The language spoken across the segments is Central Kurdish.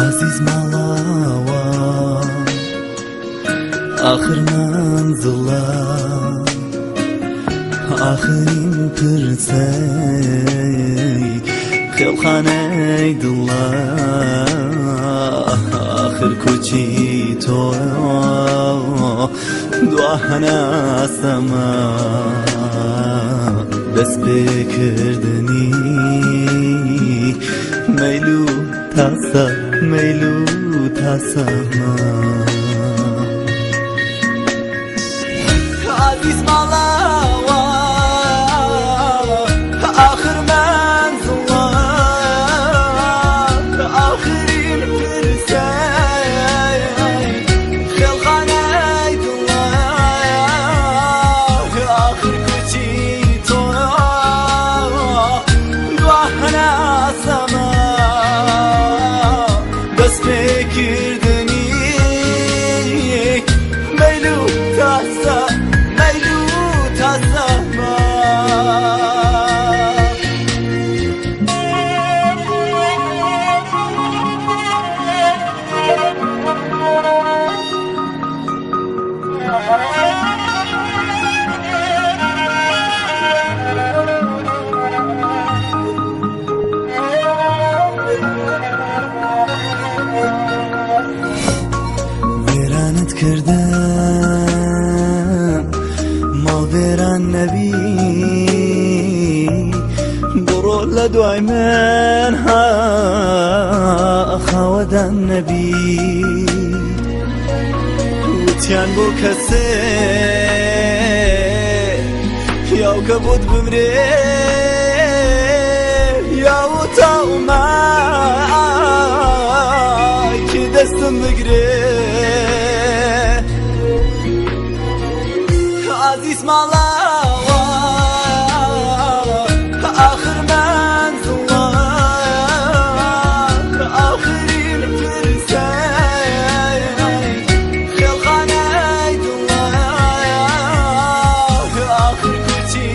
ئازیز ماڵاوە ئاخر مەنزڵە ئاخرین پرسەی خێڵخانەی دڵە ئاخر کۆچی تۆ دوا هەناسەمە دەست پێکردنی مەیل و تاسە مەیل و تاسەمە. ئازیز ماڵاوە ئاخر مەنزڵە ئاخرین پرسەی خێڵخانەی دڵە ئاخر کوچی تۆ دوا هەناسەمە دەست پێکردنی مەیل و تاسە مەیل و تاسەمە. وێرانت کردم ماڵ وێران نەبی بڕۆ لە دوای من ها خاوەدان نەبی وتیان بۆ کەسێ یاوکە بۆت بمرێ یاو تاوما کی دەستم بگرێ ئازیز ماڵاوە ئاخر مەنزڵە ئاخرین پرسەی خێڵخانەی دڵە ئاخر کوچی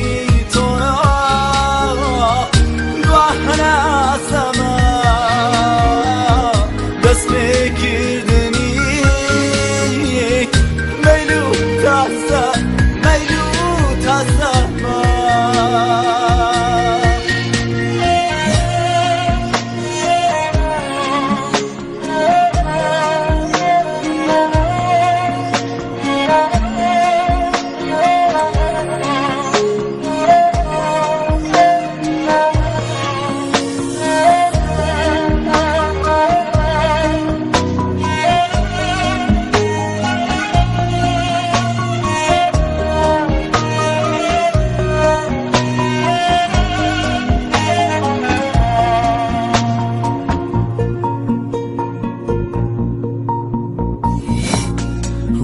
تۆ دوا هەناسەمە دەست پێکردنی مەیل و تاسە مەیل و تاسەمە.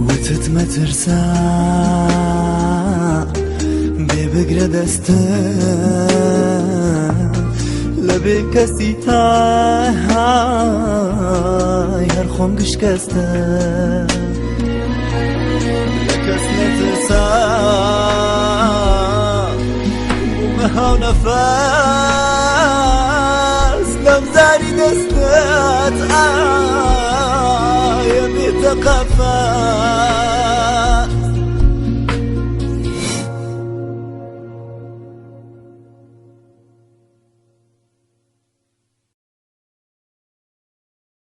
وتت مەترسە بێ بگرە دەستم لە بێ کەسی تا هەر خۆم گشکەستە لە کەس نەترسا بوومە هاونەفەس لەم زاری دەستت ئایا بێتە قەفەس.